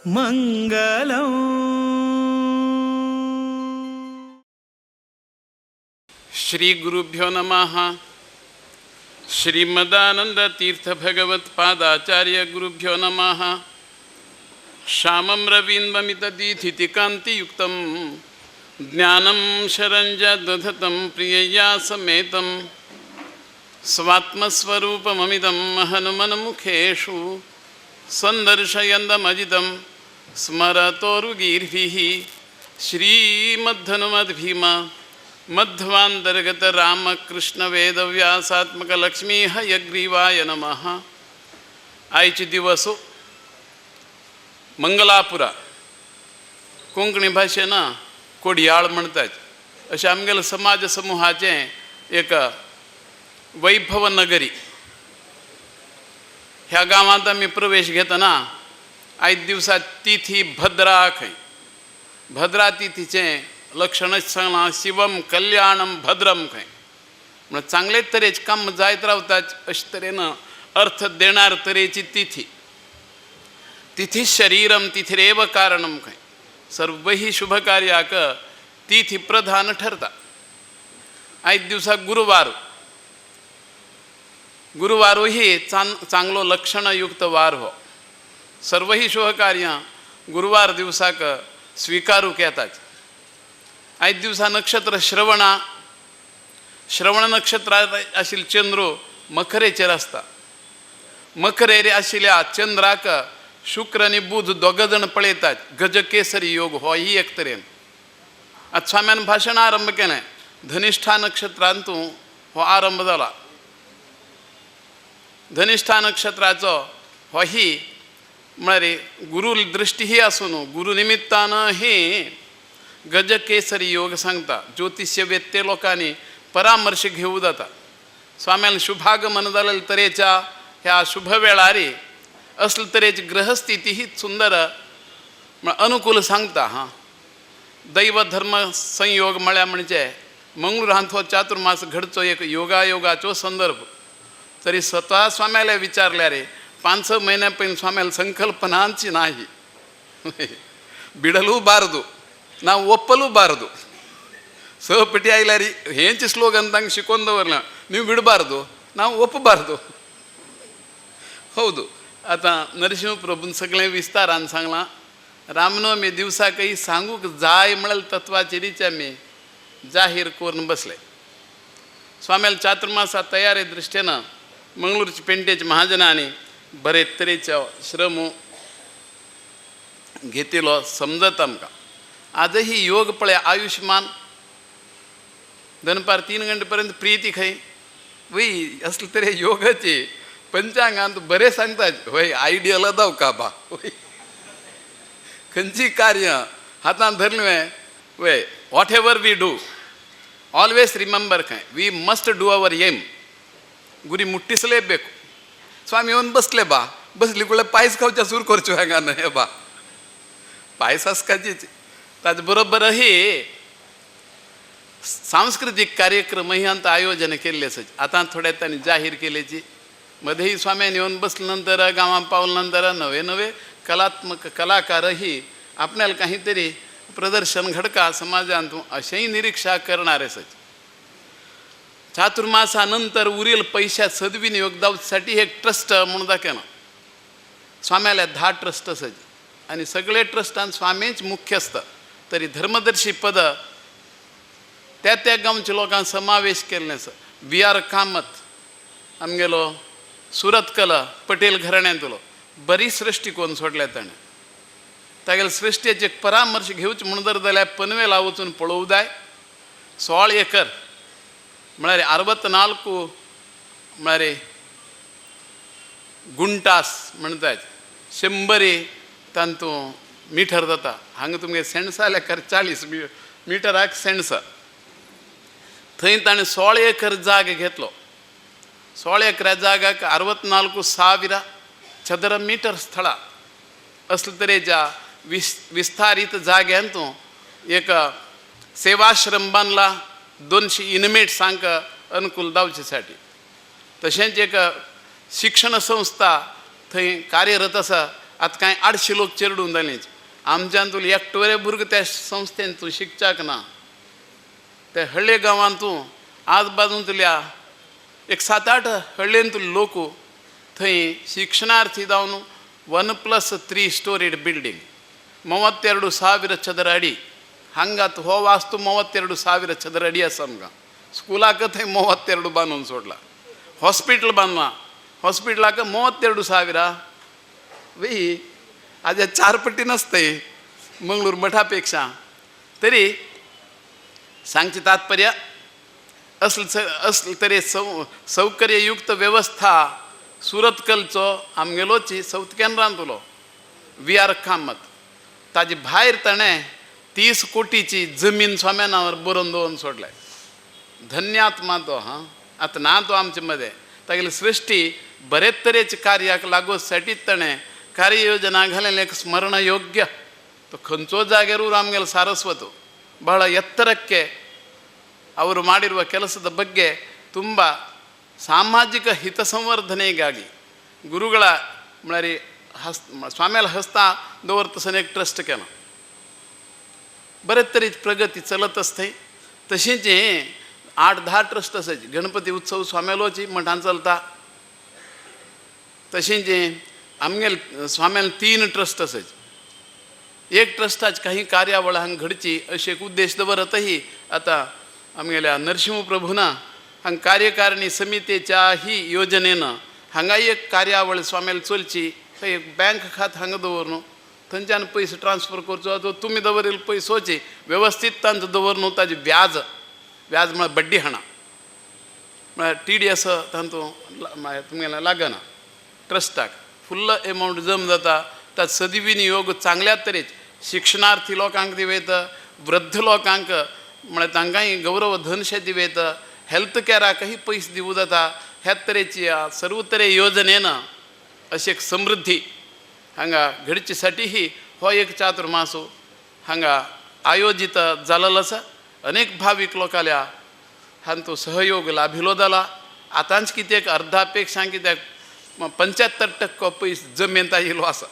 मंगलम. श्री गुरुभ्यो नमः. श्रीमदानंद तीर्थ भगवत पादाचार्य गुरुभ्यो नमः. श्यामं रवीन्द्वमितदीधितिकान्तियुक्तं ज्ञानं शरञ्जदधतं प्रियया समेतं स्वात्मस्वरूपममिदं हनुमन्मुखेषु संदर्शयन्दमजितं स्मरतोरुगीर्भिः. श्रीमद्धनुमद्भीम मध्वांतर्गत रामकृष्ण वेदव्यासात्मक लक्ष्मी हयग्रीवाय नमः. आयचे दिवस मंगलापुरा, कोंकणी भाशेन कोडयाळ म्हणतात, अशें आमगेले समाज समुहाचें एक वैभव नगरी. ह्या गांवांत आमी प्रवेश घेतना आयज दिवसा तिथी भद्रा खंय. भद्रा तिथीचें लक्षणच सांगलां, शिवम कल्याणम भद्रम खंय. म्हळ्यार चांगले तरेचें काम जायत रावता अशे तरेन अर्थ देणार तरेची तिथी. तिथी शरीरम तिथिरेव कारणम खंय. सर्वही शुभ कार्याक तिथी प्रधान ठरता. आयज दिवसा गुरुवार. गुरुवारूही चांगलो लक्षणयुक्त वार हो. सर्वही शुभ कार्यां गुरुवार दिवसाक स्विकारूंक येतात. आयज दिवसा नक्षत्र श्रवणा. श्रवण नक्षत्र आशिल्लो चंद्र मकरेचेर आसता. मकरेर आशिल्ल्या चंद्राक शुक्र आनी बुध दोग जाण पळयतात. गजकेसरी योग हो ही एक तरेन. आतां स्वाम्यान भाशण आरंभ केलें. धनिष्ठा नक्षत्रांतू हो आरंभ जाला. धनिष्ठा नक्षत्राचो हो ही म्हळ्यार गुरू दृश्टी ही आसून गुरू निमित्तान ही गजकेसरी योग सांगता. ज्योतिष्य वेत्ते लोकांनी परामर्श घेवू जाता. स्वाम्यान शुभागमन जालेले तरेच्या ह्या शुभ वेळारी असले तरेची ग्रहस्थिती ही सुंदर अनुकूल सांगता. हां, दैव धर्म संयोग म्हळ्यार म्हणजे मंगळुरांत हो चातुर्मास घडचो एक योगायोगाचो संदर्भ. तरी स्वतः स्वाम्याला विचारल्या रे 5-6 म्हयन्या पयलीं स्वाम्याला संकल्पनाची नाही. बिडलूबारದು, ನಾವು ಒಪ್ಪಲೂಬಾರದು. ಸಹಪಟಿ ಆಯ್ಲಾರಿ हेंच स्लोगन तांकां शिकोवन दवरलां, ನೀವು ಬಿಡಬಾರ್ದು, ನಾವು ಒಪ್ಪಬಾರ್ದು. हौदू. आतां नरशिंह प्रभून सगळें विस्तारान सांगलां. रामनवमी दिवसाकय सांगूंक जाय म्हळ्यार तत्वाचेरीच आमी जाहीर करून बसले. स्वाम्याला चातुर्मासा तयारी दृश्टीन मंगळूरचे पेंटेचे महाजनांनी बरे तरेचो श्रम घेतिलो समजत आमकां. आजही योग पळय आयुष्मान दनपार 3 घंटे पर्यंत प्रिती खंय वय असले तरे योगाचे पंचांगांत बरें सांगतात. वय आयडियल दाव का बा वय खंयची कार्य हातांत धरलें वय. Whatever we do, always remember खंय we must do our aim. ಗುರಿ ಮುಟ್ಟಿಸಲೇಬೇಕು. स्वामी येवन बसले बा. बसली कुळे पायस खावच्या सुरू करच्यो हांगा न्हय बा. पायस आसकाचीच. ताचे बरोबरही सांस्कृतीक कार्यक्रमही आतां आयोजन केल्ले आसा. आतां थोड्या तांणी जाहीर केल्याची मदेही स्वाम्यान येवन बसले नंतर गांवांत पावले नंतर नवे नवे कलात्मक कलाकारही आपल्याला काहीतरी प्रदर्शन घडका समाजांत अशेंय निरीक्षा करणार आसात. चातुर्मासानंतर उरील पैशा सद्विनियोग जावच्यासाठी एक ट्रस्ट म्हणून दाखयना. स्वाम्याला 10 ट्रस्ट आसात आनी सगळे ट्रस्टान स्वामीच मुख्यस्थ. तरी धर्मदर्शी पद त्या त्या गांवच्या लोकांक समावेश केल्लें आसा. बी आर कामत आमगेलो सुरतकल पटेल घराण्यांतलो बरी सृश्टी कोन्न सोडल्या ताणें. तागेले सृश्टेचे परामर्श घेवचे म्हूण जर जाल्यार पनवेला वचून पळोवं जाय. 16 एकर म्हळ्यार 64 म्हळ्यार गुंटास म्हणटात, शंबरी तांतू मिटर जाता. हांगा तुमगे सेंड्सा लेखार 40 मिटराक सेंड्सा. थंय ताणें 16 एकर जाग घेतलो. 16 ಎಕರೆ ಜಾಗಕ್ಕೆ 64,000 ಚದರ ಮೀಟರ್ ಸ್ಥಳ. असले तरेच्या विस्तारीत जाग्यांतू एक सेवाश्रम बांदला 200 इनमेट्सांक अनुकूल जावचेसाठी. तशेंच एक शिक्षण संस्था थंय कार्यरत आसा. आतां कांय 800 लोक चेरडून जालीच. आमच्यान एकटोरे भुरगो त्या संस्थेन तूं शिकच्याक ना. ते हळ्ळे गांवांतू आजबाजूंतल्या एक 7-8 हळ्ळेंतले लोक थंय शिक्षणार्थी जावन 1+3 स्टोरीड बिल्डींग 32,000 चदर अडी हांगात हो वास्तू 32,000 चदर अडी आसा आमकां. स्कुलाक थंय 32 बांदून सोडला. हॉस्पिटल बांदला, हॉस्पिटलाक 32,000 वही आज 4 पट्टी नसतंय मंगळूर मठापेक्षा. तरी सांगचे तात्पर्य असले तरे सौकर्ययुक्त व्यवस्था सुरतकलचो आमगेलोची सावथ केंद्रांतलो we are Kamat ताजे भायर ताणें 30 कोटीची जमीन स्वाम्या नांवार बरोवन दवरून सोडलाय. धन्यात्मा तो हां आतां ना तो आमचे मदें. तागेली सृश्टी बरेच तरेचे कार्याक लागोसाठी ताणें कार्ययोजना घालेलें एक स्मरणयोग्य. तो खंयचो जाग्यार उर आमगेलो ಸಾರಸ್ವತು ಬಹಳ ಎತ್ತರಕ್ಕೆ ಅವರು ಮಾಡಿರುವ ಕೆಲಸದ ಬಗ್ಗೆ ತುಂಬ ಸಾಮಾಜಿಕ ಹಿತಸಂವರ್ಧನೆಗಾಗಿ ಗುರುಗಳ म्हळ्यार स्वाम्याला हस्ता दवरतसन एक ट्रस्ट केला. बरेच तरेची प्रगती चलत आसताय. तशीच 8-10 ट्रस्ट असायची. गणपती उत्सव स्वाम्यालोची मठान चलता. तशीच आमगेल स्वाम्याल 3 ट्रस्ट असायचे. एक ट्रस्टाची काही कार्यावळ हांगा घडची अशें एक उद्देश दवरतही आतां आमगेल्या नरसिंह प्रभूना हांगा कार्यकारिणी समितीच्या ही योजनेन हांगा एक कार्यावळ स्वाम्याल चलची. थंय एक बँक खात हांगा दवर न्हू, थंयच्यान पयशे ट्रान्सफर करचो अथवा तुमी दवरिल्ले पयसोची व्यवस्थीत तांचो दवर न्हू, ताजें व्याज, व्याज म्हळ्यार बड्डी हाणा म्हळ्यार टी डी एस तातूंत तुमगेलें लागना. ट्रस्टाक फुल्ल एमावंट जम जाता. ताचो सद्विनियोग चांगल्या तरेन शिक्षणार्थी लोकांक दिवयता, वृद्ध लोकांक म्हळ्यार तांकांय गौरव धनशें दिवयता, हेल्थ कॅराकय पयशे दिवं जाता. ह्या तरेची सर्व तरे योजनेन अशी एक समृद्धी हांगा घडचे साठी ही हो एक चातुर्मास हांगा आयोजीत जालेलो आसा. अनेक भावीक लोकांल्या हांचो सहयोग लाभिलो जाला. आतांच कित्याक अर्धा पेक्षा कित्याक 75% पयस जमेंत आयिल्लो आसा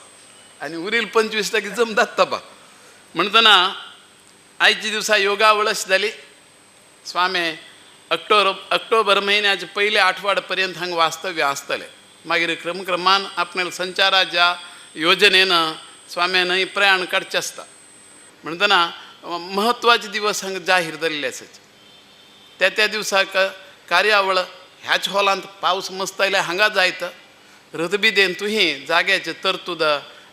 आनी उरील 25% जम जाता बा. म्हणटना आयच्या दिसा योगावळ अशी जाली. स्वामी ऑक्टोबर म्हयन्याच्या पयल्या आठवाडपर्यंत हांगा वास्तव्य आसतलें. मागीर क्रमक्रमान आपणाल्या संचाराच्या योजनेन स्वाम्यानय प्रयाण काडचें आसता. म्हणटना म्हत्वाचे दिवस हांगा जाहीर जाल्ले आसात. त्या त्या दिवसाक कार्यावळ ह्याच हॉलांत पावस मस्त आयल्यार हांगा जायत रथबिदेन तुही जाग्याचे तरतूद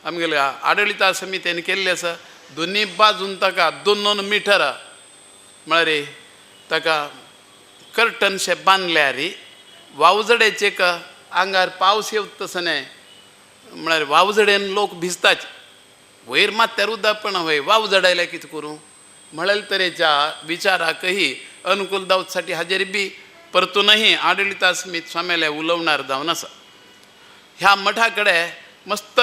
आमगेल्या आडळिता समितीन केल्लें आसा. दोनी बाजून ताका 2-2 मिटर म्हळ्यार ताका कर्टनशें बांदल्यार वावजडेचे एक आंगार पावस येवता तसो न्हय म्हळ्यार वावजडेन लोक भिजताच. वयर मात्यार उदक पण वय वावजड आयल्यार कितें करूं म्हळ्यार तरेच्या विचाराकही अनुकूल जावसाठी हाजेर बी परतूनही आडळिता समित स्वाम्याल्या उलोवणार जावन आसा. ह्या मठा कडेन मस्त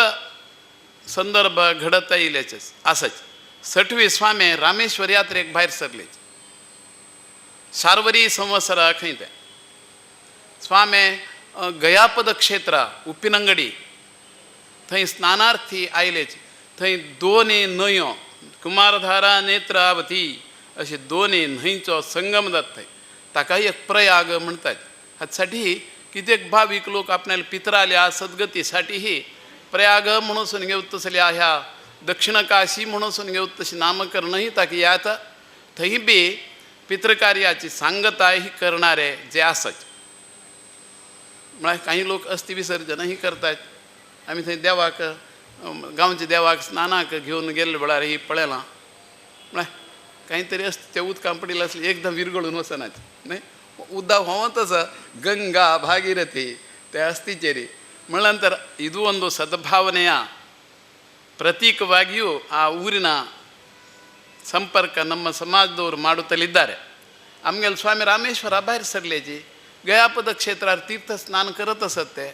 संदर्भ घडत आयिल्ल्याचे आसाच. सटवी स्वामी रामेश्वर यात्रेक भायर सरले. सार्वरी संवत्सर खंय तें स्वामी गयापद क्षेत्र उप्पिनंगडी थंय स्नानार्थी आयलेच. थंय दोनी न्हंयो कुमारधारा नेत्रावती अशे दोनी न्हंयचो संगम जाता थंय. ताकाय एक प्रयाग म्हणटात. हाच्यासाठी कितेक भावीक लोक आपणाल्या पितराल्या सद्गतीसाठीही प्रयाग म्हणून घेवत तसल्या ह्या दक्षिण काशी म्हणून घेवत तशी नामकरणही ताका यात. थंय बी पितृकार्याची सांगताय ही करणारे जे आसात. म्हळ्यार काही लोक अस्थी विसर्जनही करतात. आमी थंय देवाक गांवच्या देवाक स्नानाक घेवन गेल्ले वेळार ही पळयलां. म्हळ्यार कांय तरी असते ते उदकां पडिल्लें आसलें एकदम विरगळून वचनात न्हय, उदक व्हांवत आसा गंगा भागीरथी त्या अस्थिचेर. म्हणल्या नंतर ಇದು ಒಂದು ಸದ್ಭಾವನೆಯ ಪ್ರತೀಕವಾಗಿಯೂ ಆ ಊರಿನ ಸಂಪರ್ಕ ನಮ್ಮ ಸಮಾಜದವರು ಮಾಡುತ್ತಲಿದ್ದಾರೆ. आमगेले स्वामी रामेश्वरा भायर सरलेची गयापद क्षेत्रार तीर्थ स्नान करत आसत ते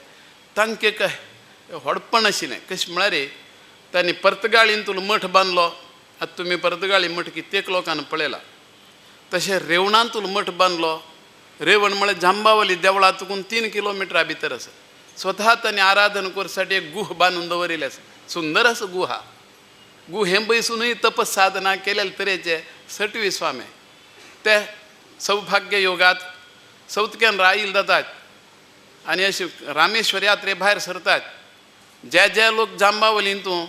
तांकां एक व्हडपण आशिल्लें. कशें म्हळ्यार तांणी पर्तगाळींतून मठ बांदलो. आतां तुमी पर्तगाळी मठ कित्येक लोकांनी पळयला. तशें रेवणांतून मठ बांदलो. रेवण म्हळ्यार जांबावली देवळां चुकून 3 किलोमिटरा भितर आसा. स्वतः तांणी आराधन करसाठी एक गुह बांदून दवरिल्लें आसा. सुंदर आसा गुहा. गुहे बैसूनय तपस साधना केलेले तरेचे सटवी स्वामी ते सौभाग्य योगात सौतक्यान राईल जातात आनी अशे रामेश्वर यात्रे भायर सरतात. जे जे लोक जांबावलीन तूं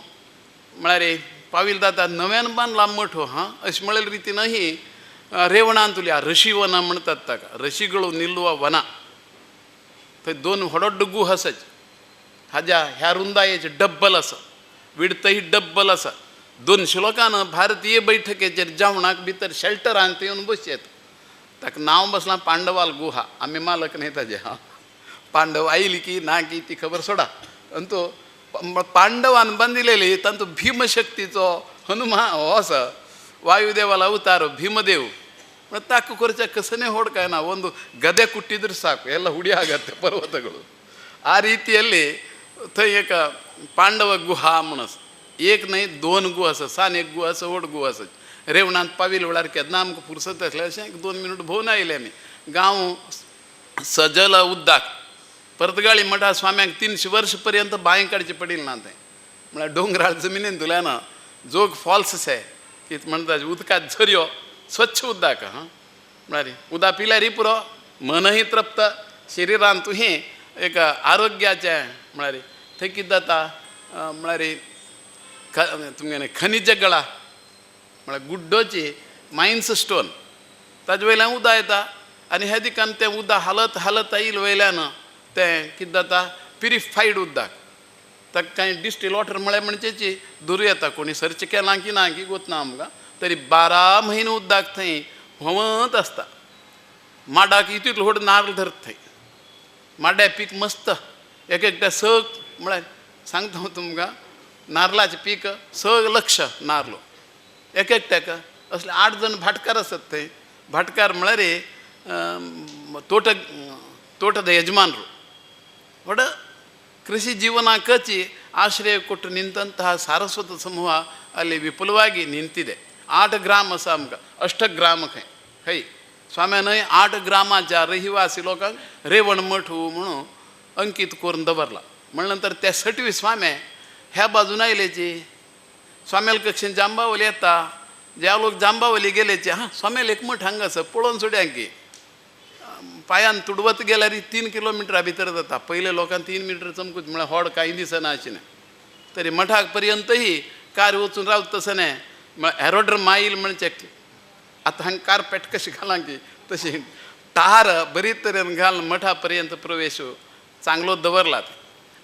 म्हळ्यार पावील जातात नव्यान बांदला मठ हो हां अशें म्हळ्ळे रितीन ही रेवणांतुल्या ऋषी वನ म्हणतात ताका, ऋषीಗಳು निल्लुವ वನ. थंय दोन व्हड गुह आसाच, हाज्या ह्या रुंदायेचे डब्बल आसा, विडतही डब्बल आसा. 200 लोकांना भारतीय बैठकेचेर जेवणाक भितर शेल्टरान थंय येवन बसयेत. ताका नांव बसलां पांडवाल गुहा. आमी मालक न्ही ताजे हां, पांडव आयली की ना की ती खबर सोडा. आनी तो पांडवान बांदिलेली तांचो भीमशक्तीचो हनुमान हो आसा, ವಾಯುದೇವಲ ಅವತಾರ ಭೀಮದೇವ್. ತಾಕು ಕೊರಚ ಕಸನೇ ಹೊಡ್ಕಾಯನ ಒಂದು ಗದೆ ಕುಟ್ಟಿದ್ರೆ ಸಾಕು ಎಲ್ಲ ಹುಡಿ ಆಗತ್ತೆ ಪರ್ವತಗಳು. ಆ ರೀತಿಯಲ್ಲಿ थंय एक पांडव गुहा म्हूण आसा, एक न्हय दोन गुहा आसा, सान एक गुहा आसा, व्हड गुहा आसा. रेवणांत पाविल वेळार केन्ना आमकां फुरसत आसलें अशें एक 2 मिनट भोंवन आयले आमी. गांव सजल उद्दाक पर्तगाळी मठा स्वाम्यांक 300 वर्ष पर्यंत बांय काडची पडिल्ली ना. तें म्हळ्यार डोंगराळ जमिनीन धुल्यान जोग फॉल्स आसा कितें म्हणटा उदकांत झरयो स्वच्छ उदक हां, म्हळ्यार उदक पिल्यार पुरो मनही तृप्त, शरिरान तुवें एक आरोग्याचें म्हळ्यार थंय कितें जाता म्हळ्यार तुमगेलें खनिज गळा म्हळ्यार गुड्डोची मायन्स स्टोन ताजे वयल्यान उदक येता आनी ह्या दिकान तें उदक हालत हालत आयल वयल्यान तें कितें जाता प्युरिफायड उदक. ताका कांय डिस्टील वॉटर म्हळ्यार म्हणचेची दुरू येता, कोणी सर्च केलां की ना की गोत ना आमकां, तरी 12 म्हयने उदक थंय व्हांवत आसता. माडाक इतलो व्हड नार्ल धरता थंय, माड्या पीक मस्त एक एकट्या सग म्हळ्यार सांगता हांव तुमकां नारलाचें पीक 6 लक्ष नारलो एक एकट्याक. असले 8 जण भाटकार आसतात थंय. भाटकार म्हळ्यार ತೋಟದ ಯಜಮಾನರು. ಒಡ ಕೃಷಿ ಜೀವನ ಕಚ್ಚಿ ಆಶ್ರಯ ಕೊಟ್ಟು ನಿಂತಹ ಸಾರಸ್ವತ ಸಮೂಹ ಅಲ್ಲಿ ವಿಪುಲವಾಗಿ ನಿಂತಿದೆ. 8 ಗ್ರಾಮ आसा आमकां, 8 ग्राम खंय हय स्वाम्यानय 8 ग्रामाच्या रहिवासी लोकांक रेवण मठ म्हणून अंकित करून दवरला. म्हणनंतर त्या सटवी स्वामे ह्या बाजून आयलेची स्वाम्याल कक्षेन जांबावली येता, ज्या लोक जांबावली गेलेचे हां स्वाम्याल एक मठ हांगा आसा पळोवन सोड्या की पांयान तुडवत गेल्यार 3 किलोमिटरा भितर जाता. पयले लोकांक 3 मिटर चमकूच म्हळ्यार व्हड कांय दिसना आशिल्लें, तरी मठाक पर्यंतही कार वचून रावत तसं न्हय. म्हळ्यार एरोड्र मायल म्हणचे आतां हांगा कार्पेट कशी घालां की तशी टार बरी तरेन घालून मठा पर्यंत प्रवेश चांगलो दवरला.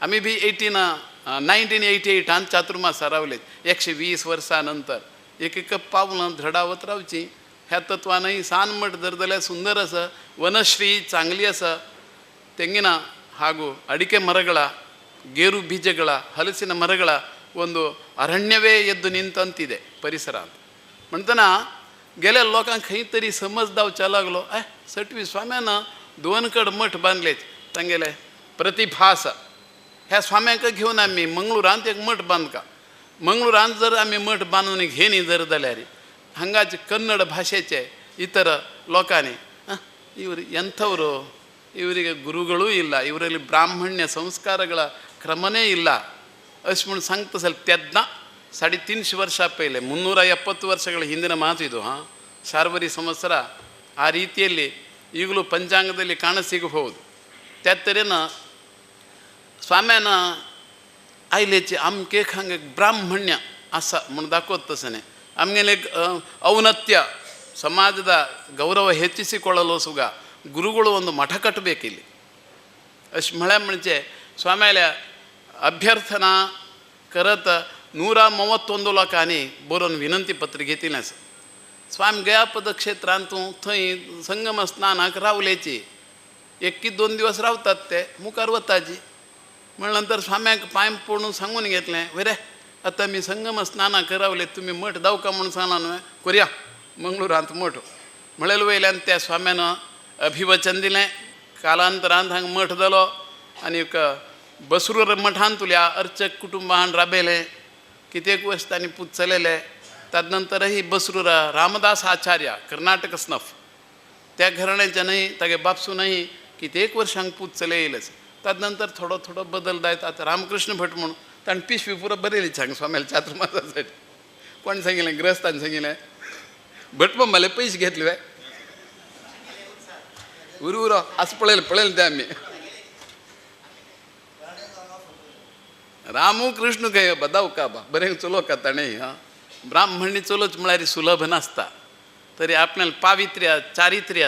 आमी बी 1988 चातुर्मास रावले 120 वर्सां नंतर एक एक पावलां धडावत रावची ह्या तत्वानय सान मठ जर जाल्यार सुंदर आसा, वनश्री चांगली आसा. ತೆಂಗಿನ ಹಾಗೂ ಅಡಿಕೆ ಮರಗಳ, ಗೇರು ಬೀಜಗಳ, ಹಲಸಿನ ಮರಗಳ ಒಂದು ಅರಣ್ಯವೇ ಎದ್ದು ನಿಂತಂತಿದೆ ಪರಿಸರ ಅಂತ. म्हणटना गेल्या लोकांक खंय तरी समज जावच्या लागलो, ए सटवी स्वाम्यान दोन कड मठ बांदलेच तांगेले प्रतिभा आसा. ह्या स्वाम्यांक घेवन आमी मंगळुरांत एक मठ बांदका. मंगळुरांत जर आमी मठ बांदून घेनी जर जाल्यार हांगाचे कन्नड ಭಾಷೆचे ಇತರ ಲೋಕಾನಿ ಇವರು ಎಂಥವರು, ಇವರಿಗೆ ಗುರುಗಳೂ ಇಲ್ಲ, ಇವರಲ್ಲಿ ಬ್ರಾಹ್ಮಣ್ಯ ಸಂಸ್ಕಾರಗಳ ಕ್ರಮನೇ ಇಲ್ಲ अशें म्हूण सांगता जाल्यार तेन्ना 350 ವರ್ಷ ಪೈಲೆ 370 ವರ್ಷಗಳ ಹಿಂದಿನ ಮಾತು ಇದು. ಹಾಂ, ಶಾರ್ವರಿ ಸಂವತ್ಸರ ಆ ರೀತಿಯಲ್ಲಿ ಈಗಲೂ ಪಂಚಾಂಗದಲ್ಲಿ ಕಾಣ ಸಿಗಬಹುದು. त्या स्वाम्यान आयलेचे आमके हांगा ಬ್ರಾಹ್ಮಣ್ಯ आसा म्हूण दाखोवत तशें न्हय. ಆಮೇಲೆ ಔನ್ನತ್ಯ ಸಮಾಜದ ಗೌರವ ಹೆಚ್ಚಿಸಿಕೊಳ್ಳಲು ಸುಗ ಗುರುಗಳು ಒಂದು ಮಠ ಕಟ್ಟಬೇಕಿಲ್ಲಿ अशें म्हळ्यार म्हणजे स्वाम्याल्या अभ्यर्थना करत 131 लोकांनी बरोवन विनंती पत्र घेतिल्लें आसा. स्वामी गयापद क्षेत्रांत तूं थंय संगम स्नानाक रावलेची एक की 2 दिवस रावतात ते मुखार वताची. म्हणल्या नंतर स्वाम्याक पांय पडून सांगून घेतलें, बरें आतां आमी संगम स्नानाक रावले, तुमी मठ दावका म्हणून सांगला न्हय, करया मंगळुरांत मठ. म्हणलें वयल्यान त्या स्वाम्यान अभिवचन दिलें. कालांतरान हांगा मठ जालो आनी एक बसरूर मठांतल्या अर्चक कुटुंबान राबयलें, कितेक वर्स तांणी पूत चलयले. तदनंतरही बसरूर रामदास आचार्य कर्नाटक स्नफ त्या घराण्याच्या न्हय तागे बापसू न्हय कितेक वर्सांक पूत चलयलेच. तदनंतर थोडो थोडो बदल जायत आतां रामकृष्ण भट म्हूण ताणें पिशवी पुरो बरयली हांगा स्वाम्याला चातुर्मासासाठी. कोण सांगितलें? ग्रस्तान सांगितलें. भटमामाले पैसे घेतले वे उरू उरो असं पळयलें पळयलें तें आमी. रामू कृष्ण काय बदाव का बा बरें चलो का ताणें. हां, ब्राह्मणी चलोच म्हळ्यार सुलभ नासता, तरी आपल्याला पावित्र्य चारित्र्य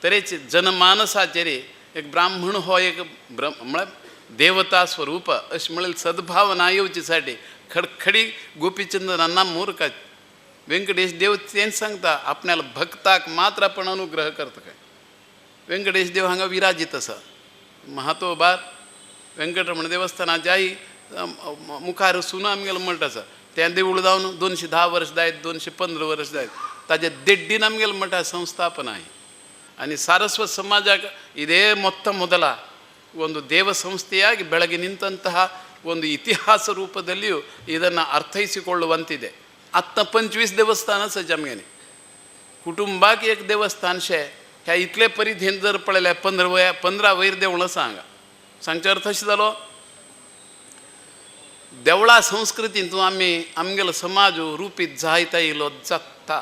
तरेच जनमानसाचेर एक ब्राह्मण हो एक म्हळ्यार देवता स्वरूप अशें म्हणल्यार सद्भावना येवचेसाठी खडखडी गोपीचंद्रांना मूर्ख व्यंकटेश देव तेंच सांगता, आपल्याला भक्ताक मात्र आपण अनुग्रह करता. काय व्यंकटेश देव हांगा विराजीत आसा. महातोबार व्यंकटरमण देवस्थानाच्याय मुखार वचून आमगेलो मठ आसा. तें देवूळ जावन 210 वर्ष जायत, 215 वर्ष जायत, ताजे देड्डीन आमगेलो मठा संस्थापन आहे. आणि ಸಾರಸ್ವತ ಸಮಾಜ ಇದೇ ಮೊತ್ತ ಮೊದಲ ಒಂದು ದೇವ ಸಂಸ್ಥೆಯಾಗಿ ಬೆಳಗ್ಗೆ ನಿಂತಹ ಒಂದು ಇತಿಹಾಸ ರೂಪದಲ್ಲಿಯೂ ಇದನ್ನು ಅರ್ಥೈಸಿಕೊಳ್ಳುವಂತಿದೆ. आत्ता 25 देवस्थान आसा आमगेलें. कुटुंबाक एक देवस्थान शे ह्या इतले परिधीन जर पळयल्यार 15 वयर देवळां आसा हांगा. सांगचो अर्थ अशें जालो, देवळा संस्कृतींतून आमी आमगेलो समाज रुपीत जायत आयलो जाता.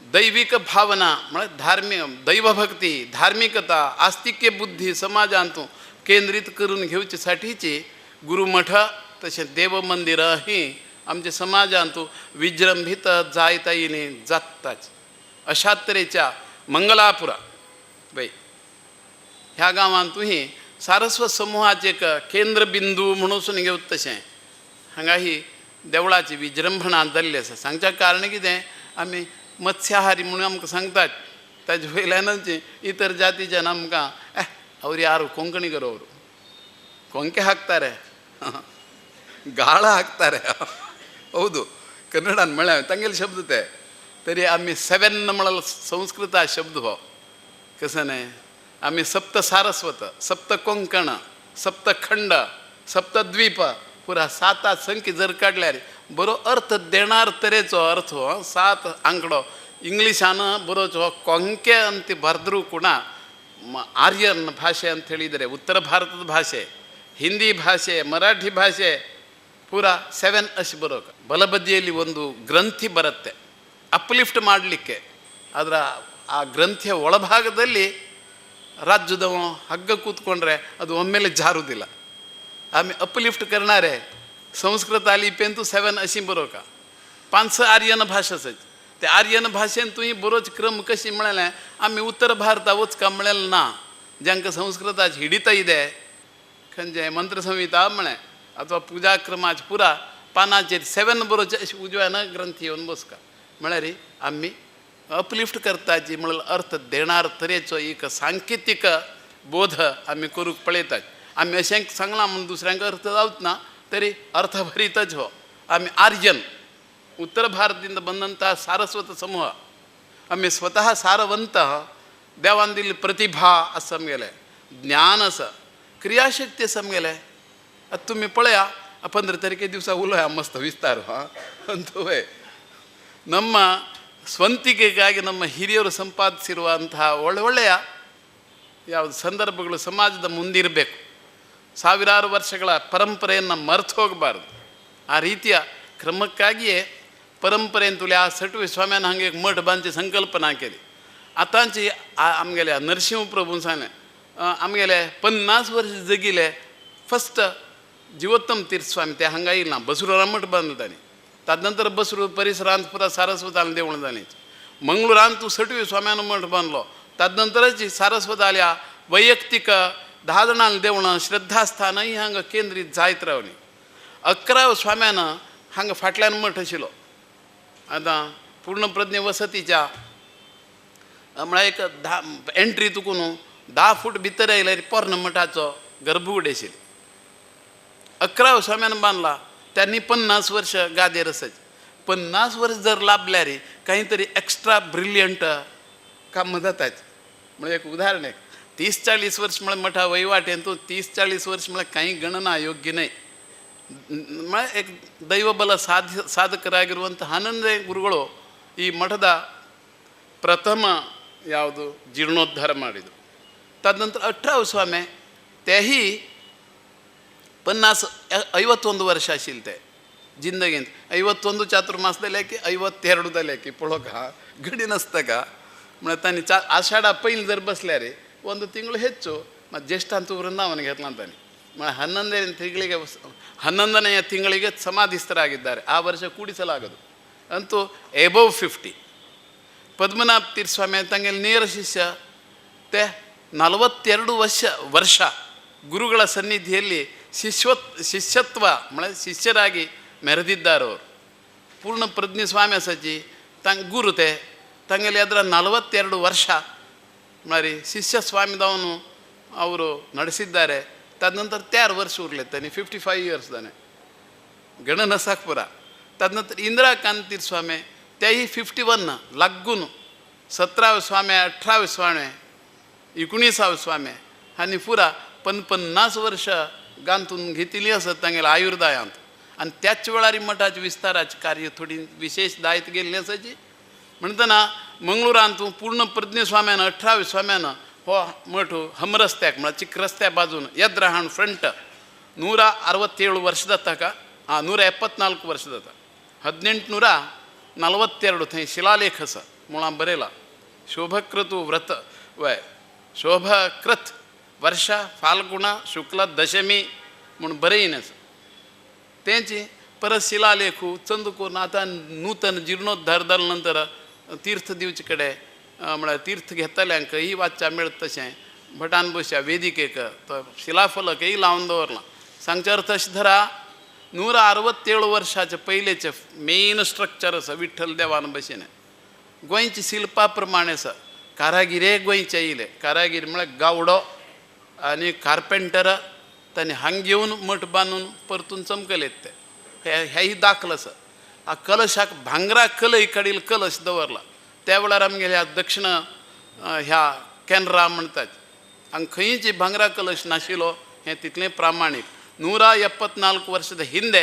दैविक भावना म्हळ्यार धार्मीक दैवभक्ती, धार्मिकता, आस्तिक्य बुद्धी समाजांत केंद्रीत करून घेवचे साठीची गुरुमठ तशें देवमंदिरां ही आमच्या समाजांत विजृंभित जायत आयली जाताच. अशा तरेच्या मंगलापुरा बाई ह्या गांवांतूय सारस्वत समुहाचें एक केंद्रबिंदू म्हणून घेवत तशें हांगा ही देवळाची विजृंभणा जाल्ली आसा. सांगच्या कारण कितें, आमी मत्स्याहारी म्हणून आमकां सांगतात, ताजे वयल्यानच इतर जातीच्यान आमकां ಅವ್ರು ಯಾರು ಕೊಂಕಣಿಗರು, ಅವರು ಕೊಂಕೆ ಹಾಕ್ತಾರೆ, ಗಾಳ ಹಾಕ್ತಾರೆ. ಹೌದು, ಕನ್ನಡ म्हळ्यार तांगेले शब्द ते. तरी आमी 7 म्हळ्यार संस्कृत शब्द हो कसं न्हय. आमी सप्त सारस्वत, सप्त कोंकण, सप्तखंड, सप्तद्वीप पुरा 7 संख्ये जर काडल्यार बरो अर्थ देणार तरेचो अर्थ हो 7 आंकडो. इंग्लिशान बरोच हो ಕೊಂಕೆ ಅಂತ ಬರೆದ್ರೂ ಕೂಡ ಆರ್ಯನ್ ಭಾಷೆ ಅಂತ ಹೇಳಿದರೆ ಉತ್ತರ ಭಾರತದ ಭಾಷೆ, ಹಿಂದಿ ಭಾಷೆ, ಮರಾಠಿ ಭಾಷೆ ಪೂರಾ 7 ಅಷ್ಟು ಬರೋಕೆ. ಬಲಬದಿಯಲ್ಲಿ ಒಂದು ಗ್ರಂಥಿ ಬರುತ್ತೆ ಅಪ್ಲಿಫ್ಟ್ ಮಾಡಲಿಕ್ಕೆ. ಅದರ ಆ ಗ್ರಂಥಿಯ ಒಳಭಾಗದಲ್ಲಿ ರಾಜ್ಯದವ ಹಗ್ಗ ಕೂತ್ಕೊಂಡ್ರೆ ಅದು ಒಮ್ಮೆಲೆ ಜಾರುವುದಿಲ್ಲ. ಆಮೇಲೆ ಅಪ್ಲಿಫ್ಟ್ करणारे संस्कृत लिपयेंतू 7 अशी बरोवका. 5 आर्यन भाशा आसात. ते आर्यन भाशेन तुवें बरोच क्रम कशी म्हळेलें आमी उत्तर भारता वचका म्हळेलें ना. जांकां संस्कृताची हिडिता ಇದೆ खंयचें मंत्रसंहिता म्हळें अथवा पुजा क्रमाचे पुरा पानाचेर 7 बरोवचें अशें उजव्यान ग्रंथी येवन बसका. म्हळ्यार आमी अपलिफ्ट करताची म्हळ्यार अर्थ देणार तरेचो एक सांकेतीक बोध आमी करूंक पळयतात. आमी अशें सांगलां म्हूण दुसऱ्यांक अर्थ जावच ना, तरी अर्थभरीतच हो. आमी आर्यन उत्तर भारतದಿಂದ ಬಂದಂತಹ ಸಾರಸ್ವತ ಸಮೂಹ, आमी स्वतः सारवंत, देवान दिल्ली प्रतिभा आसा आमगेलें, ज्ञान आसा, क्रियाशक्ती आसा आमगेलें. आतां तुमी पळया, 15 तारखे दिवसा उलोया मस्त विस्तार. हां, ಅಂತುವೇ ನಮ್ಮ ಸ್ವಂತಿಕೆಗಾಗಿ ನಮ್ಮ ಹಿರಿಯರು ಸಂಪಾದಿಸಿರುವಂತಹ ಒಳ್ಳೊಳ್ಳೆಯ ಯಾವುದು ಸಂದರ್ಭಗಳು ಸಮಾಜದ ಮುಂದಿರಬೇಕು. ಸಾವಿರಾರು ವರ್ಷಗಳ ಪರಂಪರೆಯನ್ನು ಮರೆತು ಹೋಗಬಾರ್ದು. ಆ ರೀತಿಯ ಕ್ರಮಕ್ಕಾಗಿಯೇ ಪರಂಪರೆ ಅಂತುಲಿ ಆ ಸಟುವೆ स्वाम्यान हांगा एक मठ बांदची संकल्पना केली. आतांची आमगेल्या नरसिंह प्रभून सांगलें, आमगेले 50 वर्ष जगिले फस्ट जीवोत्तम तीर्थ स्वामी ते हांगा येयला, बसरूरा मठ बांदलो तांणी. ताजे नंतर बसरूर परिसरांत पुरा सारस्वतान देवळां जालीं. मंगळुरांत तूं सटवी स्वाम्यान मठ बांदलो, तदनंतरच सारस्वत आल्या वैಯಕ್ತಿक 10 जाणांक देवळां श्रद्धास्थानय हांगा केंद्रीत जायत रावलीं. 11 स्वाम्यान हांगा फाटल्यान मठ आशिल्लो. आतां पूर्णप्रज्ञ वसतीच्या म्हळ्यार एक 10 एंट्री तुका न्हू 10 फूट भितर आयल्यार पोरण्या मठाचो गर्भगुडी आशिल्ली. 11 स्वाम्यान बांदला, त्यांनी 50 वर्ष गादेर आसाची. 50 वर्ष जर लाभल्यार काहीतरी एक्स्ट्रा ब्रिलियंट काम जाताच. म्हणजे एक उदाहरण एक 30-40 वर्ष म्हळ्यार मठा वहिवाटेंतू 30-40 वर्ष म्हळ्यार काही गणना योग्य न्हय. म्हळ्यार एक ದೈವಬಲ ಸಾಧಕರಾಗಿರುವಂಥ ಆನಂದ ಗುರುಗಳು ಈ ಮಠದ ಪ್ರಥಮ ಯಾವುದು ಜೀರ್ಣೋದ್ಧಾರ ಮಾಡಿದರು. ತದನಂತರ 18 ಸ್ವಾಮಿ ತೆಹಿ 50 51 ವರ್ಷ आशिल्ले ते जिंदगेंत. 51 चातुर्मास जाले की 52 जाले की पळोवका घडी नासता का म्हळ्यार तांणी आषाढा पयलीं जर बसल्यार 1 ತಿಂಗಳು ಹೆಚ್ಚು ಮತ್ತು ಜ್ಯೇಷ್ಠ ಅಂತೂ ವೃಂದಾವನ घेतला ಅಂತಾನೆ. म्हळ्यार 11ನೇ ತಿಂಗಳಿಗೆ 11ನೆಯ ತಿಂಗಳಿಗೆ ಸಮಾಧಿಸ್ಥರಾಗಿದ್ದಾರೆ. ಆ ವರ್ಷ ಕೂಡಿಸಲಾಗದು ಅಂತೂ ಎಬೌವ್ 50. ಪದ್ಮನಾಭ ತೀರ್ಥ ಸ್ವಾಮಿ ತಂಗಲ್ಲಿ ನೇರ ಶಿಷ್ಯ ते 42 ವರ್ಷ ಗುರುಗಳ ಸನ್ನಿಧಿಯಲ್ಲಿ ಶಿಷ್ಯತ್ವ म्हळ्यार ಶಿಷ್ಯರಾಗಿ ಮೆರೆದಿದ್ದಾರೆ ಅವರು. ಪೂರ್ಣ ಪ್ರಜ್ಞೆ ಸ್ವಾಮಿ ಅಸಚಿ ತಂಗ್ ಗುರು ते ತಂಗಲ್ಲಿ ಅದರ 42 ವರ್ಷ ಮರಿ ಶಿಷ್ಯ ಸ್ವಾಮಿದವನು ಅವರು ನಡೆಸಿದ್ದಾರೆ. ತದನಂತರ 6 ವರ್ಷ ಉರ್ಲೆತ್ತಾನೆ 55 ಇಯರ್ಸ್ ತಾನೆ ಗಣನ ಸಾಕ್ಪುರ. ತದನಂತರ ಇಂದಿರಾ ಕಾಂತೀರ್ ಸ್ವಾಮಿ त्याही 51 लागून 17 स्वामी 18 स्वामी 19 स्वामी आनी पुरा 50 वर्ष गांतून घेतिल्ली आसत तांगेले आयुर्दायांत. आनी त्याच वेळार मठाचे विस्ताराचे कार्य थोडी विशेष दायत गेल्ली आसाची. म्हणटना मंगळुरांत पूर्ण प्रज्ञ स्वाम्यान 18 स्वाम्यान हो मठ हमरस्त्याक म्हळ्यार चिक रस्त्या बाजून येद्राहाण फ्रंट 167 ವರ್ಷದ ತನಕ 174 ವರ್ಷದ 1842 थंय शिलालेख आसा मुळां बरयला शोभक्रतु व्रत वय शोभकृत वर्ष फाल्गुण शुक्ल दशमी म्हूण बरयन आसा. तेंची परत शिलालेखू चंद करून आतां नूतन जिर्णोद्धार जाले नंतर तीर्थ दिवचे कडेन म्हळ्यार तीर्थ घेतल्यांक ही वाच्चा मेळत तशें भटान बसया वेदिकेक तो शिलाफलकय लावन दवरला. सांगचे अर्थ अशें धरा 167 वर्षाचे पयलेचे मेन स्ट्रक्चर आसा विठ्ठल देवान भशेन गोंयची शिल्पा प्रमाणे आसा. कारागिरे गोंयचे येयले, कारागीर म्हळ्यार गावडो आनी कार्पेंटर तांणी हांगा येवन मठ बांदून परतून चमकलेत ते. हेय दाखल आसा. आ कलशाक भांगरा कलय काडील कलश दवरला. त्या वेळार आमगेल्या दक्षिण ह्या केनरा म्हणटात हांगा खंयची भांगरा कलश नाशिल्लो हें तितलें प्रामाणीक. 174 ವರ್ಷದ ಹಿಂದೆ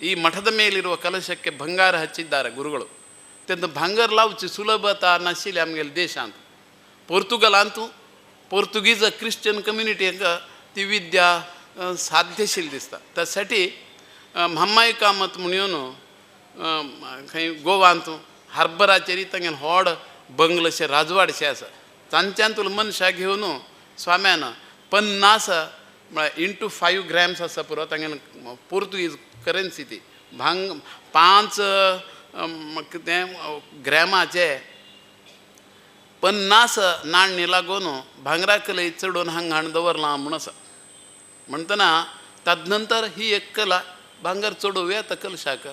ಈ ಮಠದ ಮೇಲಿರುವ ಕಲಶಕ್ಕೆ ಬಂಗಾರ ಹಚ್ಚಿದ್ದಾರೆ ಗುರುಗಳು. तेन्ना भांगर लावची सुलभता नाशिल्ली आमगेल्या देशांत. पोर्तुगलांतू पोर्तुगीज क्रिश्चन कम्युनिटीक ती विद्या साध्य आशिल्ली दिसता. त्यासाठी म्हाम्माई कामत म्हूण येवन खंय गोवांत हार्बराचेर तांगेलें व्हड बंगलशें राजवाडशें आसा. तांच्यांतूल मनशां घेवन स्वाम्यान 50 म्हळ्यार इंटू 5 ग्रॅम्स आसा पुरो तांगेलें पोर्तुगीज करन्सी ती भांग 5 कितें ग्रॅमाचे 50 नाण्णी लागून भांगरा कलय चडोवन हांगा हाडून दवरलां म्हूण आसा. म्हणटना तदनंतर ही एक कला भांगर चडोवया येता कलशाक.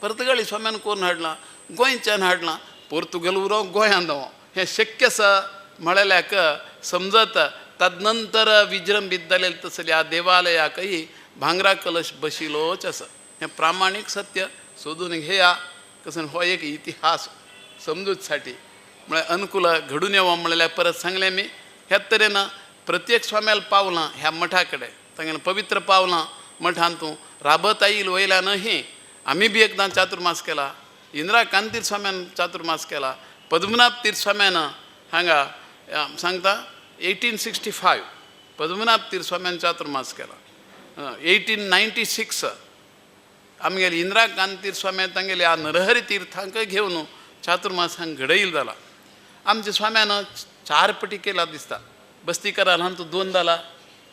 पर्तगाळी स्वाम्यान कोरून हाडलां, गोंयच्यान हाडलां, पोर्तुगल उरो गोंयांत दवो हें शक्य आसा म्हळ्याक समजत. तदनंतर विजृंभीत जालें तसल्या ह्या देवालयाकय भांगरा कलश बशिल्लोच आसा. हें प्रामाणीक सत्य सोदून घेया कसं हो एक इतिहास समजूसाठी म्हळ्यार अनुकूल घडून येवो म्हणल्यार परत सांगलें मी. ह्या तरेन प्रत्येक स्वाम्याला पावलां ह्या मठा कडेन तांगेलें पवित्र पावलां मठांतू राबत आयल वयल्यानही आमी बी एकदां चातुर्मास केला. इंदिरा कांतीर स्वाम्यान चातुर्मास केला. पद्मनाभ तीर्थ स्वाम्यान हांगा सांगता 1865 पद्मनाभ तीर्थ स्वाम्यान चातुर्मास केला. 1896 आमगेले इंदिरा कांतीर स्वाम्यान तांगेले ह्या नरहरी तीर्थांक घेवन चातुर्मास हांगा घडयल जाला. आमच्या स्वाम्यान 4 पटी केला दिसता. बस्तीकरान तो 2 जाला,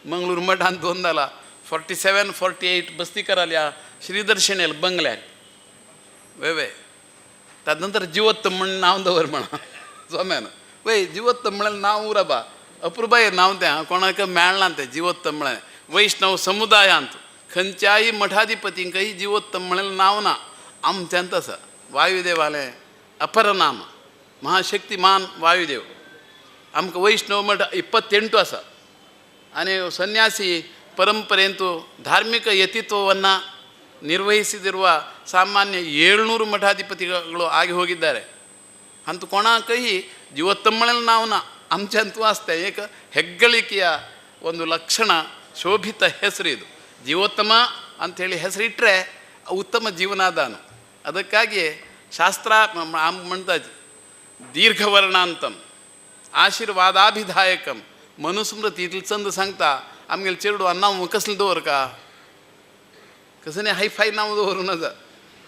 मंगळूर मठान 2 जाला, 47 48 बस्तीकराल ह्या श्रीदर्शनेल बंगल्यार वय वय. तदनंतर जिवोत्तम म्हण नांव दवर म्हणा स्वाम्यान वय जिवोत्तम म्हळ्यार नांव उरबा अपुरबाये नांव तें कोणाक मेळना तें जिवोत्तम म्हळ्यार. वैष्णव समुदायांत खंयच्याय मठाधिपतींकय जिवोत्तम म्हळ्यार नांव ना, आमच्यांत आसा. वायुदेवालें अपरनाम महाशक्तिमान वायुदेव. आमकां वैष्णव मठ 28 आसा आनी ಸನ್ಯಾಸಿ ಪರಂಪರೆಯಂತೂ ಧಾರ್ಮಿಕ ಯತಿತ್ವವನ್ನು ನಿರ್ವಹಿಸಿದಿರುವ ಸಾಮಾನ್ಯ 700 ಮಠಾಧಿಪತಿಗಳು ಆಗಿ ಹೋಗಿದ್ದಾರೆ. ಅಂತ कोणाकही ಜೀವೋತ್ತಮಗಳಲ್ಲಿ ನಾವು आमच्यांतू आसता एक ಹೆಗ್ಗಳಿಕೆಯ ಒಂದು ಲಕ್ಷಣ, ಶೋಭಿತ ಹೆಸರು ಇದು. ಜೀವೋತ್ತಮ ಅಂಥೇಳಿ ಹೆಸರಿಟ್ಟರೆ ಉತ್ತಮ ಜೀವನಾದಾನ. ಅದಕ್ಕಾಗಿ ಶಾಸ್ತ್ರ म्हणतात दीर्घवर्णांतम आशीर्वादाभिधायकम. मनुस्मृतीतील चंद सांगता आमगेले चेडवां नांव कसलें दवरका कसलें हायफाय नांव दवरूं नजा,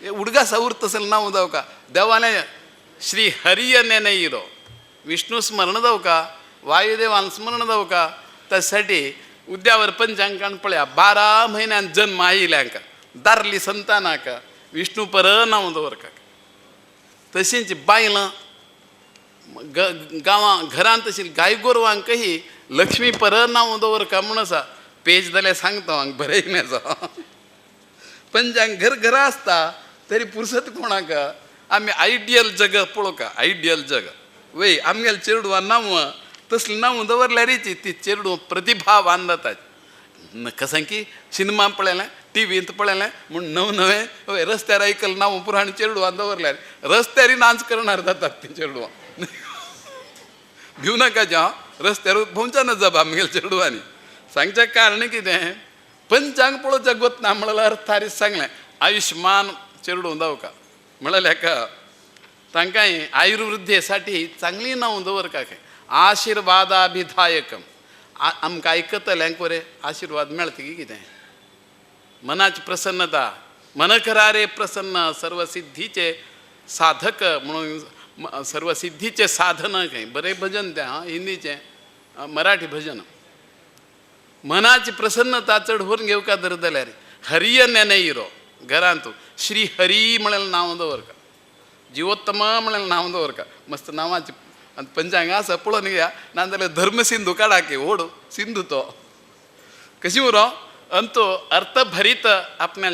उडगासा उरता तसलें नांव दवका. देवालें श्री हरिय नेनेरो विष्णू स्मरण जावका, वायुदेवान स्मरण जावका. त्यासाठी उद्यावर पंचांकान पळया 12 म्हयन्यान जन्म आयिल्ल्यांक दारली संतानाक विष्णू पर नांव दवरका. तशींच बायलां गांवां घरांत तशी गाय गोरवांकही लक्ष्मी पर नांव दवरका म्हूण आसा. पेज जाल्यार सांगता हांव बरें आसा. पंचांग घर घरा आसता तरी पुरसत कोणाक. आमी आयडियल जग पळोवका, आयडियल जग वय आमगेले चेडवां नांव तसलीं नांव दवरल्यारीच ती चेडूं प्रतिभावान जातात. कशें की सिनेमा पळयलें, टिवींत पळयलें म्हूण नव नवें वय रस्त्यार आयकलें नांव पुराण चेडवां दवरल्यार रस्त्यारय नाच करणार जातात ती चेडवां. भिवू नाका ज्या रस्त्यार भोंवच्या ना जब आमगेल्या चेडवांनी. सांगचें कारण कितें, पंचांग पळोवच्या गोतना म्हणल्यार अर्थारीच सांगलें आयुष्मान चेडूं जावका म्हणल्यार का तांकांय आयुर्वृद्धीसाठी चांगली नांव दवरका खंय. आशिर्वादाभिधायकम आमकां आयकतल्यांक बरें आशिर्वाद मेळटा की कितें, मनाची प्रसन्नता, मनकरारे प्रसन्न सर्वसिद्धीचे साधक म्हणून सर्वसिद्धीचे साधन खंय. बरें भजन तें आं, हिंदीचें मराठी भजन. मनाची प्रसन्नता चड व्हरून घेवका धर जाल्यार हरिय नेनेरो घरांत श्री हरी म्हणलें नांव दवरका, जिवोत्तम म्हणलें नांव दवरका. मस्त नांवाची आनी पंचांग आसा पळोवन घेया, नाजाल्यार धर्मसिंधू काडा की व्हड सिंधू तो कशी उरो अंतू अर्थभरीत आपल्या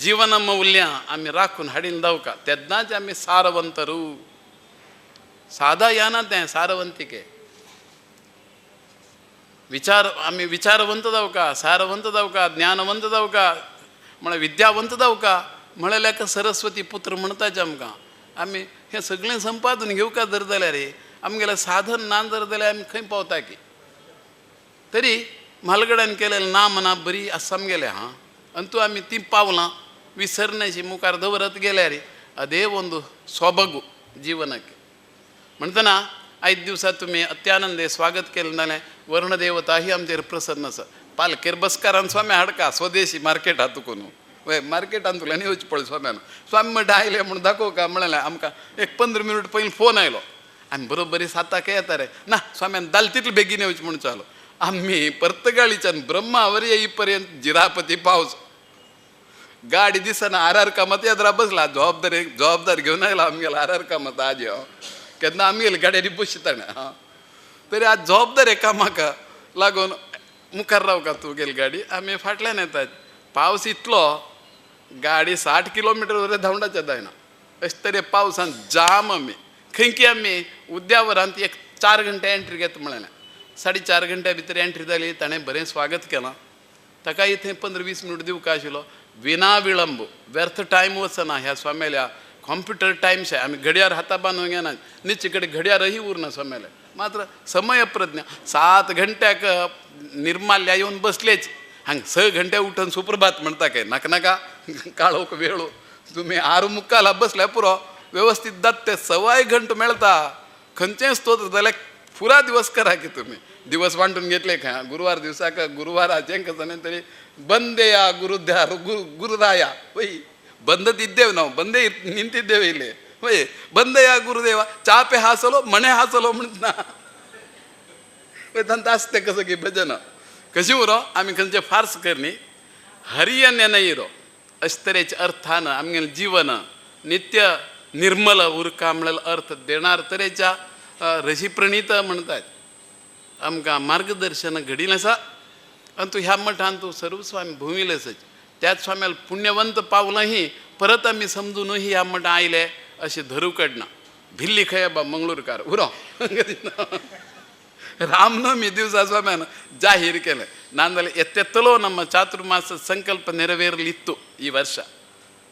जीवन मौल्यां आमी राखून हाडीन जावका तेन्नाच आमी सारवंतरू. सादा याना तें सारवंतिके विचार आमी विचारवंत जावका, सारवंत जावका, ज्ञानवंत जावका, म्हळ्यार विद्यावंत जावका म्हणल्यार सरस्वती पुत्र म्हणटाचे आमकां. आमी हें सगळें संपादून घेवका जर जाल्यार आमगेलें साधन ना जर जाल्यार आमी खंय पावता की. तरी म्हालगड्यान केलेलें ना म्हणा बरी आसा आमगेलें हां, आनी तूं आमी तीं पावलां विसरण्याची मुखार दवरत गेल्यार ಅದೇ ಒಂದು ಸೊಬಗು ಜೀವನಕ್ಕೆ. म्हणटना आयज दिवसा तुमी अत्यानंदे स्वागत केलें जाल्यार वर्णदेवता ही आमचेर प्रसन्न आसा. पालकेर बसकारान स्वामी हाडका स्वदेशी मार्केटांत तुकून वय मार्केटांतल्यान येवचें पडलें स्वाम्यान. स्वामी म्हणटा आयले म्हूण दाखोवका का म्हणलें आमकां एक 15 मिनट पयलीं फोन आयलो. आमी बरोबरी 7 येता रे ना स्वाम्यान दाल तितले बेगीन येवचें म्हूण चालो. आमी पर्तगाळीच्यान ब्रह्मावर येई पर्यंत जिरापती पावस गाडी दिसना. आर आर कामत येदरा बसला जबाबदारी जबाबदारी घेवन आयला आमगेलो आर आर कामत आज केन्ना आमगेली गाडयेनी बसताना हां तरी आज जबाबदारी कामाक लागून मुखार रावका तूं गेली गाडी आमी फाटल्यान येतात. पावस इतलो गाडी 60 किलोमिटर वर धांवडाचे जायना अशें तरे पावसान जाम आमी खंय की आमी उद्यावरांत एक 4 घंटे एंट्री घेता म्हणलें 4.5 घंट्या भितर एंट्री जाली. ताणें बरें स्वागत केलां ताका थंय 15-20 मिनट दिवका आशिल्लो. विना विळंब व्यर्थ टायम वचना ह्या स्वाम्याल्या कॉम्प्युटर टायमशे आमी घडयार हाता बांदून घेना निचे कडेन घडयारही उरना स्वाम्याल्या. मात्र समय प्रज्ञा 7 घंट्याक निर्माल्या येवन बसलेच हांगा 6 घंटे उठून सुप्रभात म्हणटा काय नाका नाका काळोख वेळो तुमी 6:45 बसल्या पुरो व्यवस्थित जाता ते 1.25 घंटो मेळटा. खंयचें स्तोत्र जाल्यार पुरा दिवस करा की तुमी दिवस वांटून घेतले खंय गुरुवार दिवसाक गुरुवाराचें कसं तरी ಬಂದೆಯ ಗುರುದ್ಯಾರು ಗುರು ಗುರುರಾಯ ಒಯ್ ಬಂದದಿದ್ದೇವೆ ನಾವು ಬಂದೇ ನಿಂತಿದ್ದೇವೆ ಇಲ್ಲಿ ಒಯ್ ಬಂದೆಯ ಗುರುದೇವ ಚಾಪೆ ಹಾಸलो ಮಣೆ हासलो म्हणटा तांकां आसतें कसं की भजन कशी उरो आमी खंयचे फार्स करनी हरिय नेनइरो अशे तरेचे अर्थान आमगेलें जीवन नित्य निर्मल उरका म्हणल्यार अर्थ देणार तरेच्या ऋषी प्रणीत म्हणटात आमकां मार्गदर्शन घडिल्लें आसा. आनी तूं ह्या मठान तूं सर्व स्वामी भुंविल्ले आसाच त्याच स्वाम्याल पुण्यवंत पावलांही परत आमी समजूनही ह्या मठां आयले अशें धरूं कडना. भिल्ली खंय बा मंगळूरकार उरो रामनवमी दिवसा स्वाम्यान जाहीर केलें नाजाल्यार ಎತ್ತೆತ್ತಲೋ ನಮ್ಮ ಚಾತುರ್ಮಾಸ ಸಂಕಲ್ಪ ನೆರವೇರಲಿತ್ತು ಈ ವರ್ಷ.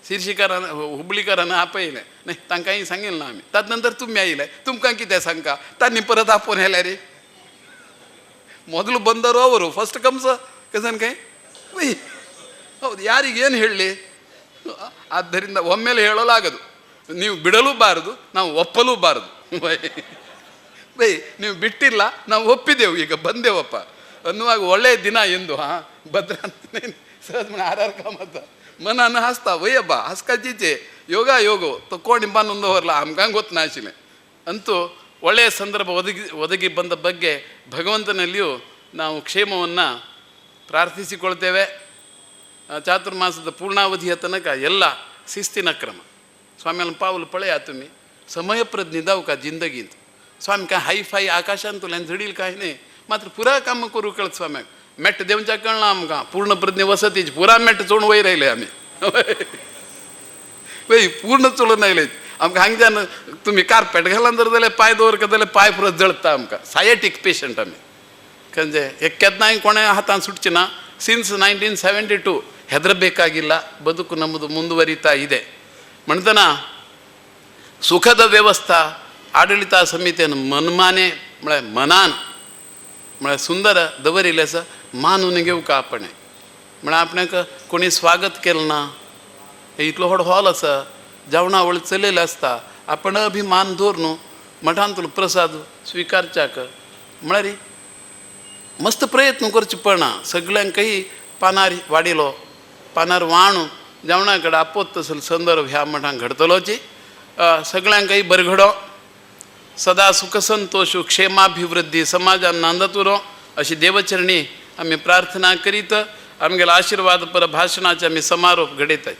शिरशीकारान हुबळीकारान आपयलें न्ही तांकांय सांगिल्लें ना आमी. तद नंतर तुमी आयले तुमकां कितें सांगका तांणी परत आपोवन येयले रे ಮೊದಲು ಬಂದರು ಅವರು ಫಸ್ಟ್ ಕಮ್ಸ ಕಸನ್ ಕೈ ಹೌದು ಯಾರಿಗೇನು ಹೇಳಲಿ. ಆದ್ದರಿಂದ ಒಮ್ಮೆಲೆ ಹೇಳಲಾಗದು, ನೀವು ಬಿಡಲೂ ಬಾರದು ನಾವು ಒಪ್ಪಲೂ ಬಾರದು. ಬೈ ಬೈ ನೀವು ಬಿಟ್ಟಿಲ್ಲ ನಾವು ಒಪ್ಪಿದೆವು ಈಗ ಬಂದೆವಪ್ಪ. ಅನ್ನುವಾಗ ಒಳ್ಳೆಯ ದಿನ ಎಂದು ಹಾಂ ಭದ್ರ ಅಂತ सहज म्हण आर आर काम आसा मनान हांसता वय अब्बा हांसकाचीचे ಯೋಗ ಯೋಗೋ ತಕ್ಕೊಂಡು बांदून दवरला आमकां ಗೊತ್ತ नाशिल्लें. ಅಂತೂ ಒಳ್ಳೆಯ ಸಂದರ್ಭ ಒದಗಿ ಒದಗಿ ಬಂದ ಬಗ್ಗೆ ಭಗವಂತನಲ್ಲಿಯೂ ನಾವು ಕ್ಷೇಮವನ್ನು ಪ್ರಾರ್ಥಿಸಿಕೊಳ್ತೇವೆ. ಚಾತುರ್ಮಾಸದ ಪೂರ್ಣಾವಧಿಯ ತನಕ ಎಲ್ಲ ಶಿಸ್ತಿನ ಕ್ರಮ. स्वाम्याला पावल पळया तुमी समय प्रज्ञ जावं का जिंदगींत. स्वामी काय हाय फाय आकाशांतल्यान झडील काय न्ही, मात्र पुरा काम करूं कळत स्वाम्याक. मेट देवच्या कळना आमकां पूर्ण प्रज्ञ वसतीची पुरा मेट चोण वयर आयले आमी, वय पूर्ण चोळून आयले आमकां. हांगच्यान तुमी कार्पेट घालान जर जाल्यार पांय दवरका जाल्यार पांय पुरो जळता आमकां. सायटीक पेशंट आमी. खंयचे केन्नाय कोणा हातान सुटचे ना. ಸಿನ್ಸ್ 1972 ಹೆದರಬೇಕಾಗಿಲ್ಲ, ಬದುಕು ನಮ್ಮದು ಮುಂದುವರಿತಾ ಇದೆ. म्हणतना ಸುಖದ ವ್ಯವಸ್ಥಾ ಆಡಳಿತ ಸಮಿತಿಯನ್ನು ಮನ್ಮಾನೆ म्हळ्यार मनान म्हळ्यार सुंदर दवरिल्लें आसा, मानून घेवंक आपणें. म्हळ्यार आपणाक कोणी स्वागत केलें ना, इतलो व्हड हॉल आसा, जेवणावळ चलयलें आसता, आपण अभिमान दवर न्हू मठांतलो प्रसाद स्विकारच्याक म्हळ्यार मस्त प्रयत्न करचे पडना. सगळ्यांकय पानार वाडिलो पानार वाणू जेवणा कडेन आपोत तसलो संदर्भ ह्या मठांत घडतलोची. सगळ्यांकय बरघडो सदा सुख संतोष क्षेमाभिवृद्धी समाजान नांदत उरो अशी देवचरणी आमी प्रार्थना करीत आमगेलो आशिर्वाद पर भाशणाचे आमी समारोप घडयतात.